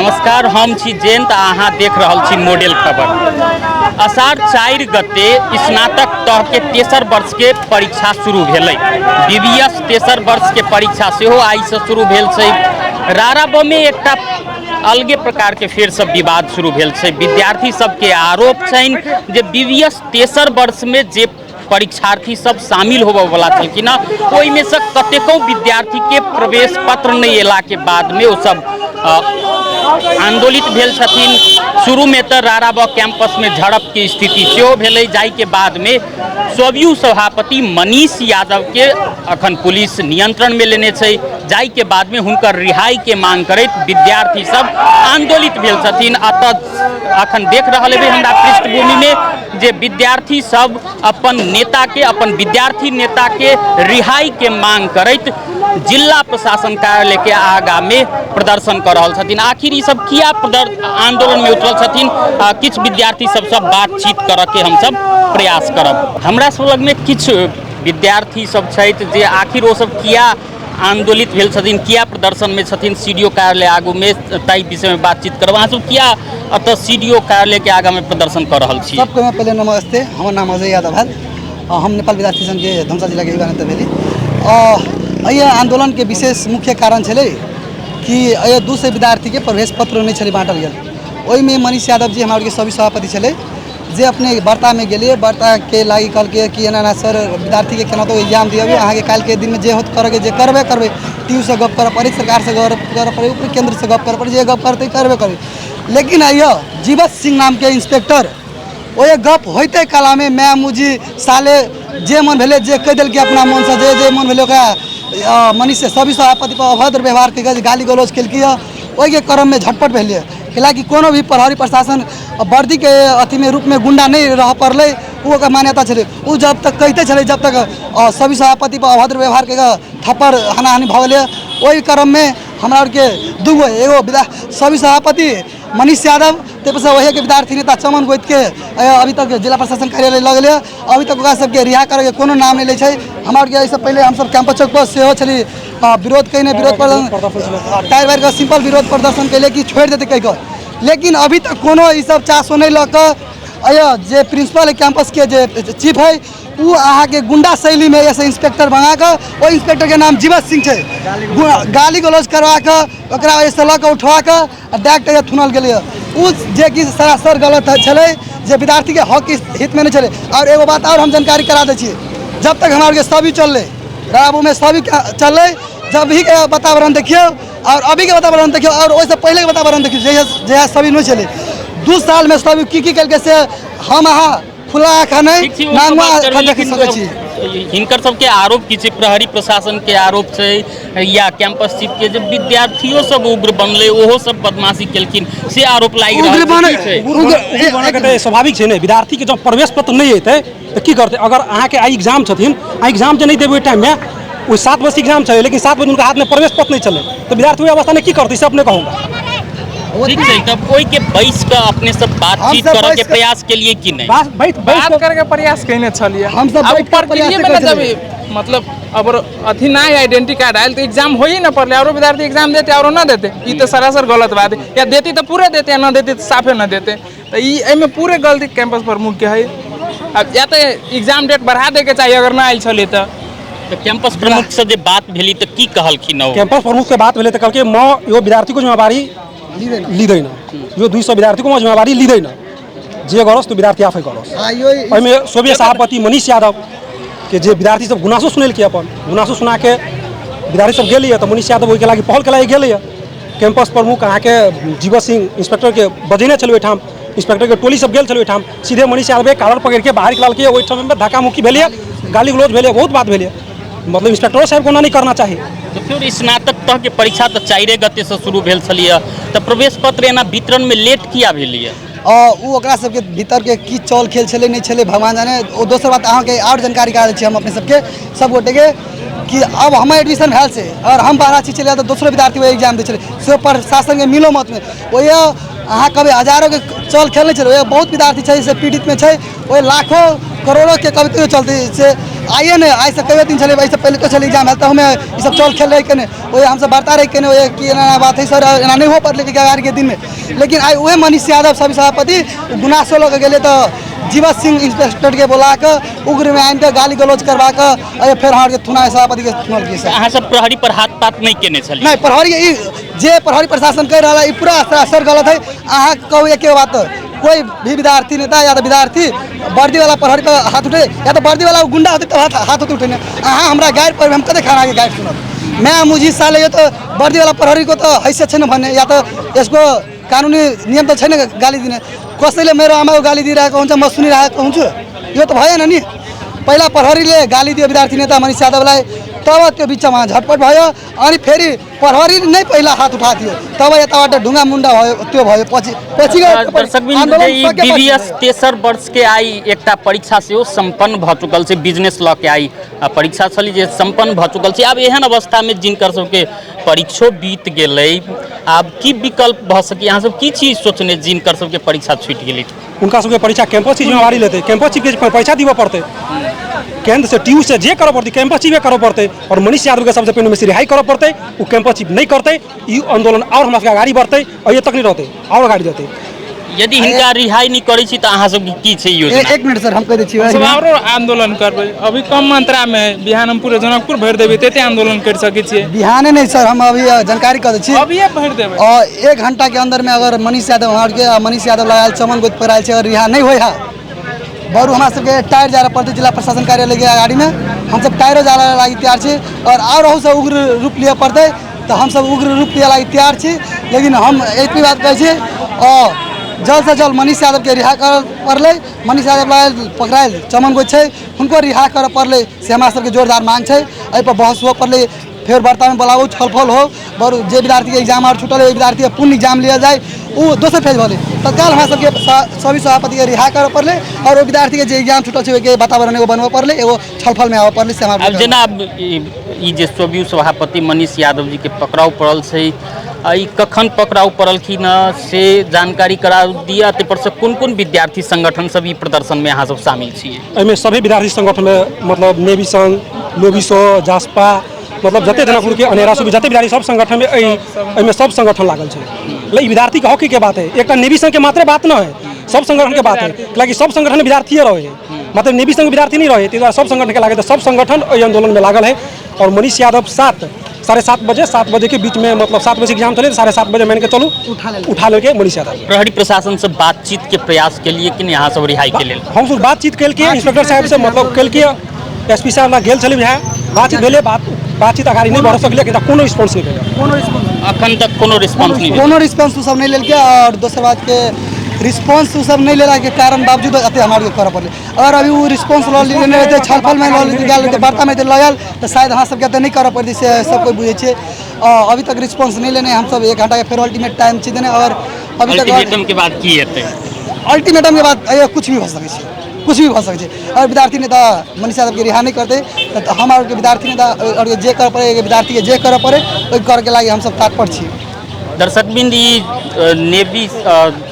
नमस्कार, हम छी जयंत, अहाँ देख रहल छी मॉडल खबर। अषाढ़ 4 गते स्नातक तह के तेसर वर्ष के परीक्षा शुरू भेलै। बीबीएस तेसर वर्ष के परीक्षा सेहो आइ से शुरू भेल छै। राराब में एकटा अलगे प्रकार के फेर सब विवाद शुरू भेल छै। विद्यार्थी सबके आरोप छनि जे बीबीएस तेसर वर्ष में जे परीक्षार्थी सब शामिल होबऽवला छलखिन हँ, ओहिमे से कतेको विद्यार्थीके प्रवेश पत्र नहि अयलाके बादमे ओ सब आंदोलित भेल छथिन। शुरूमे तऽ राराब कैंपसमे झड़पके स्थिति सेहो भेलै, जाहिके बादमे स्वयं सभापति मनीष यादवके अखन पुलिस नियंत्रणमे लेने छै, जाहिके बादमे हुनकर रिहाईके मांग करैत विद्यार्थी सब आंदोलित भेल छथिन। अतः अखन देख रहल हेबै हमरा पृष्ठभूमिमे जे विद्यार्थी सब अपन नेता के, अपन विद्यार्थी नेता के रिहाई के मांग करैत जिला प्रशासन कार्यालय के आगा में प्रदर्शन कर रहल छथिन। आखिर ई सब किया आंदोलन में उतरल छथिन? किछु विद्यार्थी सब सब बातचीत करऽ के हम सब प्रयास करब। हमरा सब लग में किछु विद्यार्थी सब छथि जे आखिर ओ सब किया आंदोलित भेल छथिन, किया प्रदर्शन में छथिन सी डी ओ कार्यालय आगू में, ताहि विषय में बातचीत करब। अहाँ सब किया एतऽ सी डी ओ कार्यालय के आगा में प्रदर्शन कर रहल छी? सबके पहले नमस्ते, हमर नाम अजय यादव है, हम नेपाल विद्यार्थी संघ के धनुषा जिला के युवा नेता भेली। एहि आंदोलन के विशेष मुख्य कारण छलै कि एहि 200 विद्यार्थी के प्रवेश पत्र नहीं छलै बाँटल गेल। ओहिमे मनीष यादव जी हमारे सभी सभापति छलै, जे अपने वार्तामे गेलियै, वार्ताके लागि कहलकै कि एना एना सर विद्यार्थीके केनाहितो एग्जाम दिअबै, अहाँके काल्हिके दिनमे जे होत करऽके जे करबे करबै, टी यू सँ गप करऽ पड़ै, सरकारसँ गप करऽ पड़ै, ऊपर केन्द्रसँ गप करऽ पड़ै, जे गप करतै करबे करबै। लेकिन आइयो जीवत सिंह नामके इंस्पेक्टर ओहि गप होइते कलामे माय मुजी साले जे मन भेलै जे कहि देलकै अपना मनसँ, जे जे मन भेलै ओकरा मनीष सभी सभापति पर अभद्र व्यवहार केलकै, गाली गलौज केलकै। ओहिके क्रममे झटपट भेलै, कैलाकि कोनो भी प्रहरी प्रशासन वर्दीके अथीमे रूपमे गुंडा नहि रहऽ पड़लै, ओ ओकर मान्यता छलै। ओ जब तक कहिते छलै जब तक सभी सभापति पर अभद्र व्यवहार कऽ थप्पड़ हानाहानी भऽ गेलै। ओहि क्रममे हमरा आरके दूगो एगो विधा सभी सभापति मनीष यादव, ताहिपर सँ ओहिके विद्यार्थी नेता चमन गोइतके अभी तक जिला प्रशासन कार्यालय लऽ गेलै, अभी तक ओकरा सबके रिहा करैके कोनो नाम नहि लै छै। हमरा आरके एहिसँ पहिले हमसब कैंपस चौकपर सेहो छली विरोध कयने, विरोध प्रदर्शन टायर वायरके सिंपल विरोध प्रदर्शन कयले कि छोड़ि देतै कहि कऽ, लेकिन अभी तक कोनो ई सब चासो नहि लऽ कऽ अय जे प्रिंसिपल है कैंपसके जे चीफ है ओ अहाँके गुंडा शैलीमे एहिसँ इंस्पेक्टर बना कऽ, ओहि इंस्पेक्टरके नाम जीवत सिंह छै, गाली गलौज करवा कऽ ओकरा एहिसँ लऽ कऽ उठवा कऽ आ डायरेक्ट थुनल गेलै। ओ जेकि सरासर गलत छलै, जे विद्यार्थीके हक हितमे नहि छलै। आओर एगो बात आओर हम जानकारी करा दै छी, जब तक हमरा आरके सभी चललै राबूमे सभी चललै, जब भी के वातावरण देखियौ और अभी के वातावरण देखियौ और ओहिसँ पहिलेके वातावरण देखियौ, जहिया जहिया सभी नहि छलै 2 सालमे सभी की की केलकै से हम अहाँ खुला आँखा नहि ठीक छै, ओ नांगवा बात करबै, आँखा देख लेकिन सकै छी। हिनकर सबके आरोप की छै, प्रहरी प्रशासन के आरोप छै या कैंपस चीफ के, जे विद्यार्थियों सब उग्र बनलै, ओहो सब बदमाशी केलखिन से आरोप लागि रहल उग्र छै, बनै की छै? उग्र उग्र बनऽके तऽ स्वाभाविक छै ने, विद्यार्थीके जँ प्रवेश पत्र नहि एतै तऽ की करतै? अगर अहाँके आइ एग्जाम छथिन, आ एग्जाम जे नहि देबै ओहि टाइममे, ओहि 7 बजे एग्जाम छलै, लेकिन 7 बजे हुनका हाथमे प्रवेश पत्र नहि छलै, तऽ विद्यार्थी ओहि अवस्थामे की करतै से अपने कहू। ठीक छै, तब ओहिके बैस कऽ अपने सब बातचीत हमसब करऽ के बैस कऽ- प्रयास केलिए कि नहि? बात बैठ बैठ बात करके प्रयास कयने छलियै। हमसब आब बैठ कऽ प्रक्रिया प्रयास मे ने करै छलियै। जब मतलब अब अथी ना आइडेंटिटी कार्ड आयल तऽ एग्जाम होइए ना पड़लै, आरो विद्यार्थी एग्जाम देते आरो ना देते, ई तऽ सरासर गलत बात है। या देती तऽ पूरे देते या ना देती तऽ साफे ना देते, तऽ ई एहिमे पूरे गलती कैंपस प्रमुख के है। अब या तऽ एग्जाम डेट बढ़ा दैके चाही अगर ना आयल छलै तऽ। तऽ कैंपस प्रमुख से जे बात भेली तऽ की कहलखिन ओ? कैंपस प्रमुख से बात भेलै तऽ कहलकै म यो विद्यार्थीको जिम्मेवारी लिँदैन, यो 200 विद्यार्थीको म जिम्मेवारी लिँदैन, जे गरोस् त्यो विद्यार्थी आफै गरोस्। एहिमे सोभियत सभापति मनीष यादव के जे विद्यार्थी सब गुनासो सुनेलकै, अपन गुनासो सुनाके विद्यार्थी सब गेलैए तऽ मनीष यादव ओहिके लागि पहलके लागि गेलैए। कैंपस प्रमुख अहाँके जीवत सिंह इंस्पेक्टरके बजेने छलै, ओहिठाम इंस्पेक्टरके टोली सब गेल छलै, ओहिठाम सीधे मनीष यादव कॉलर पकड़िके बाहर निकाललकै। ओहिठाम धक्का मुक्की भेलैए, गाली गलौज भेलैए, बहुत बात भेलैए। मतलब इंस्पेक्टरो साहेबके ओना नहि करना चाही। तऽ फेर स्नातक तहके परीक्षा तऽ 4 गतेसँ शुरू भेल छलैए, तऽ प्रवेश पत्र एना वितरणमे लेट किया भेलैए? ओ ओकरा सबके भीतरके की चल खेल छलै नहि छलै भगवान जाने। ओ दोसर बात अहाँके आओर जानकारी करा दै छी हम अपने सबके सब गोटेके कि अब हमर एडमिशन भेल छै और हम बाहर छी चलि तऽ दोसरो विद्यार्थी ओहि एग्जाम दै छलै, से प्रशासनके मिलो मतमे ओहि अहाँ कहबै हजारोके चल खेल नहि छलै। ओहि बहुत विद्यार्थी छै से पीड़ितमे छै, ओहि लाखों करोड़ोके कवितो चलतै से आइए नहि, आइसँ कहियो दिन छलै, एहिसँ पहिले छलै एग्जाम भेल तऽ हमे ई सब चल खेल रहै केने, ओहि हमसब वार्ता रहै केने ओहि कि एना एना बात है सर, एना नहि हो पड़लै अगाड़ीके दिनमे। लेकिन आइ उहे मनीष यादव सभी सभापति गुनासो लऽ कऽ गेलै तऽ जीवत सिंह इंस्पेक्टरके बोला कऽ उग्रमे आनि कऽ गाली गलौज करवा कऽ अरे फेर अहाँके थुना सभापतिके थुनलकै सर। अहाँ सब प्रहरी पर हाथ पात नहि केने छलियै? नहि, प्रहरी ई जे प्रहरी प्रशासन कहि रहल है ई पूरा सरासर गलत है। अहाँ कहू एके बात, कोई भी विद्यार्थी नेता या तऽ विद्यार्थी वर्दी वाला प्रहरी पर हाथ उठे या तऽ वर्दी वाला गुंडा होते तब हाथ उठे। अहाँ हमरा गारि पर हम कते खाना के गारि सुनब? मैं मुझी साले यो तऽ वर्दी वाला प्रहरी को तऽ हैसियत छैन भन्ने या तऽ यसको कानुनी नियम त छैन गाली दिने। कसैले मेरो आमाको गाली दिइरहेको हुन्छ म सुनिरहेको हुन्छु, यो त भएन नि। पहिला प्रहरीले गाली दियो विद्यार्थी नेता मनीष यादवलाई, तब त्यो बिचमा झटपट भयो अनि फेरि प्रहरी नै पहिला हात उठा दियो, तब यताबाट ढुङ्गा मुन्डा भयो, त्यो भयो। पछि पछि बीबीएस तेसर वर्ष के आई एकटा परीक्षा सेहो सम्पन्न भऽ चुकल छै, बिजनेस लऽ के आई परीक्षा छली जे सम्पन्न भऽ चुकल छै। आब एहन अवस्थामे जिनकर सबके परीक्षो बीत गेलै, आब की विकल्प भऽ सकी? अहाँ सब की चीज सोचने जिनकर सबके परीक्षा छूटि गेलै? हुनका सबके परीक्षा कैंपस जिम्मेवारी लेतै, कैंपस चीफके पैसा दिबऽ पड़तै, केंद्र से टी यू से जे करऽ पड़तै कैंपस चीफे करऽ पड़तै और मनीष यादवके सबसे पहिने में से रिहाई करऽ पड़तै। ओ कैंपस चीफ नहि करतै, ई आंदोलन और हमरा सबके अगाड़ी बढ़तै और ये तक नहि रहतै, और अगाड़ी जेतै। यदि हिनका रिहाई नहि करै छी तऽ अहाँ सबके की छै योजना? एक मिनट सर, हम कहि दै छी, सब आरो आंदोलन करबै। अभी कम मात्रा में है, बिहान हम पूरे जनकपुर भरि देबै तते आंदोलन कर सकै छियै। बिहाने नहीं सर, हम अभी जानकारी कऽ दै छी, अभिये भरि देबै। और 1 घंटा के अंदर में अगर मनीष यादव हमारे मनीष यादव लगायल चमन गोद पर आयल छै अगर रिहा नहीं होइ है, बरू हमरा सबके टायर जाय पड़तै जिला प्रशासन कार्यालय के अगाड़ी में, हमसब टायरो जाय लागि तैयार छी और अहूसँ उग्र रूप लिअ पड़तै तऽ हमसब उग्र रूप लिअ लागि तैयार छी। लेकिन हम एतबी बात कहै छी और जल्द से जल्द मनीष यादवके रिहा करऽ पड़लै। मनीष यादव लगायल पकड़ायल चमन गोद छै, हुनको रिहा करऽ पड़लै, से हमरा सबके जोरदार मांग छै। एहिपर बहस हुअ पड़लै, फेर वार्तामे बोलाबू, छलफल हो, बरू जे विद्यार्थीके एग्जाम आर छूटल ओहि विद्यार्थीके पुनः एग्जाम लिअ जाय, ओ दोसर फेज भेलै। तत्काल हमरा सबके सभी सभापतिके रिहा करऽ पड़लै और ओहि विद्यार्थीके जे एग्जाम छूटल छै ओहिके वातावरण एगो बनबऽ पड़लै, एगो छलफलमे आबऽ पड़लै। से हमरा आब जेना ई जे सोबियू सभापति मनीष यादव जी के पकड़ाव पड़ल छै, ई कखन पकड़ाव पड़लखिन से जानकारी करा दिअ, ताहि पर से कोन कोन विद्यार्थी संगठन सब ई प्रदर्शनमे अहाँ सब शामिल छियै? एहिमे सभी विद्यार्थी संगठनमे मतलब नेवी संघ, लोबीसो, जासपा, मतलब जते जनकपुर के अनेरा सब जते विद्यार्थी सब संगठन में एहिमे सब संगठन लागल छै। ई विद्यार्थी के हॉकी के बात है, एकटा नेवी संघ के मात्रे बात न है, सब संगठन के बात है। कि सब संगठन में विद्यार्थी रहे, मतलब नेवी संघ विद्यार्थी नहीं रहे, ताहि सब संगठन के लागे, सब संगठन एहि आंदोलन में लागल है। और मनीष यादव 7:30 बजे 7 बजे के बीच में, मतलब 7 बजे एग्जाम चले, 7:30 बजे मान के चलू उठा लेके मनीष यादव। प्रहरी प्रशासन से बातचीत के प्रयास के लिए कि यहाँ सब रिहाई के लिए? हम सब बातचीत कल के इंस्पेक्टर साहब से, मतलब कल के एसपी साहब लग गेल छलियै, बातचीत भेलै, बातचीत अगाड़ी नहि बढ़ सकलै, कोनो रिस्पॉन्स नहि भेलै अखन तक, कोनो रिस्पॉन्स नहीं, कोनो रिस्पॉन्स सब नहीं लेलकै। और दोसर बात के रिस्पॉन्स सब नहीं लेला के कारण बावजूद एते हमरा करऽ पड़लै। अगर अभी वो रिस्पॉन्स लऽ लेने रहतै, छलफलमे लऽ लेते, गेल रहतै, वार्तामे लगल तऽ शायद अहाँ सबके एते नहि करऽ पड़तै, से सब कोइ बुझै छियै। अभी तक रिस्पॉन्स नहीं लेने, हमसब 1 घंटा के फेर अल्टीमेट टाइम छै देने। और अभी तक अल्टीमेटम के बाद की हेतै? अल्टीमेटम के बाद कुछ भी भऽ सकै छै, कुछ भी भऽ सकै छै। अगर विद्यार्थी नेता मनीष यादवके रिहा नहि करतै तऽ हम आरके विद्यार्थी नेता और जे करऽ पड़ै, विद्यार्थीके जे करऽ पड़ै ओहि करऽके लागि हमसब तत्पर छी। दर्शकबिंद, ई नेवी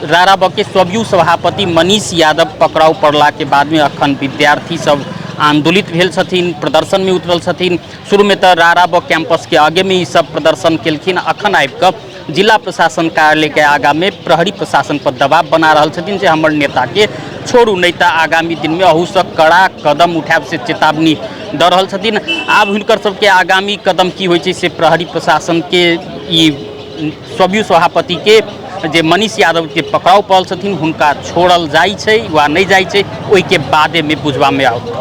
राराब के स्वयं सभापति मनीष यादव पकड़ाव पड़ला के बादमे अखन विद्यार्थी सब आंदोलित भेल छथिन, प्रदर्शन में उतरल छथिन। शुरूमे तऽ राराब कैंपस के आगे में ई सब प्रदर्शन केलखिन, अखन आबि कऽ जिला प्रशासन कार्यालय के आगा में प्रहरी प्रशासन पर दबाव बना रहल छथिन जे हमर नेता के छोड़ू, नहीं तऽ आगामी दिन में अहूसँ कड़ा कदम उठायब से चेतावनी दऽ रहल छथिन। आब हुनकर सबके आगामी कदम की होइ छै से प्रहरी प्रशासन के ई स्वयं सभापति के जे मनीष यादव के पकड़ाव पड़ल छथिन हुनका छोड़ल जाइ छै वा नहि जाइ छै ओहिके बादेमे बुझबामे आओत।